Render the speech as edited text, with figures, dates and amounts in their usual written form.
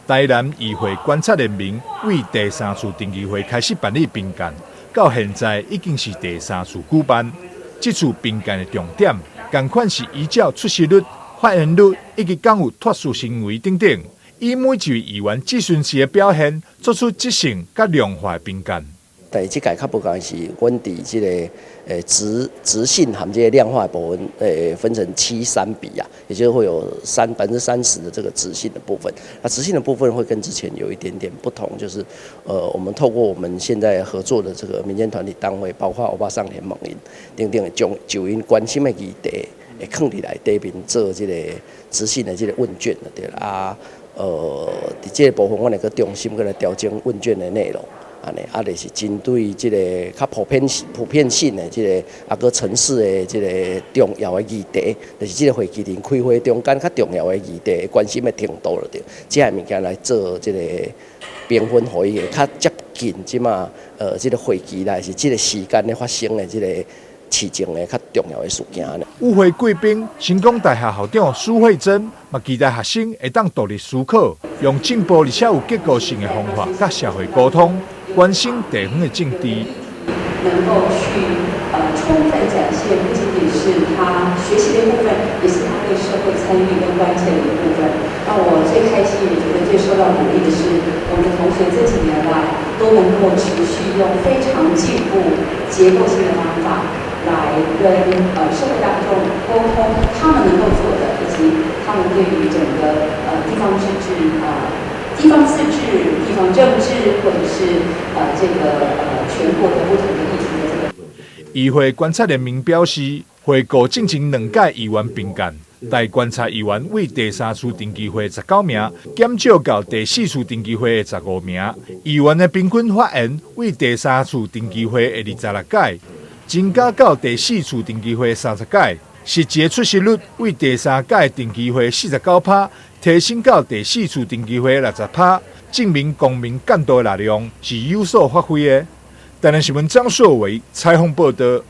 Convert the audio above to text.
台南議會觀察聯盟對第三次定期會開始辦理評鑑，到現在已經是第三次舉辦。這次評鑑的重點，仝款是依照出席率、發言率以及敢有脫序行為等等，以每一位議員質詢時的表現，做出質性佮量化的評鑑。但是這屆較無仝是，阮佇這个質性和這个量化的部分，分成七三比啊，也就是會有30%的這個質性的部分。那質性的部分會跟之前有一點點不同，就是我們透過我們現在合作的這個民間團體單位，包括歐巴桑聯盟等等，將就𪜶關心的議題，會囥佇內底面做這个質性的這个問卷對啦。啊，佇這個部分，阮會閣重新閣來調整問卷的內容。按呢，啊，就是針對這个較普遍性的這个啊，閣城市的這个重要的議題，就是這个會期裡開會中間較重要的議題，關心的程度就對，這个物件來做這个評分，予伊會較接近這馬這个會期內是這个時間咧發生的這个市政的較重要的事件呢。與會貴賓，成功大學校長蘇慧珍嘛，期待學生會當獨立思考，用進步而且有結構性的方法，佮社會溝通，關心地方的政治，能夠去充分展現，不僅僅是他學習的一部分，也是他對社會參與跟關切的一部分。那我最開心，也覺得最受到鼓勵的是，我們的同學這幾年來都能夠持續用非常進步、結構性的方法來跟社會大眾溝通，他們能夠做的，以及他們對於整個地方自治啊。地方自治、地方政治，或者是這個全國的不同的議題的這個。議會觀察聯盟表示，回顧進前兩屆議員評鑑，待觀察議員對第三次定期會19名，減少到第四次定期會的15名。議員的平均發言對第三次定期會的26擺，增加到第四次定期會30擺。實際出席率對第三屆定期會49%，提升到第四次定期會60%，證明公民監督的力量是有所發揮的。台南新聞張碩偉採訪報導。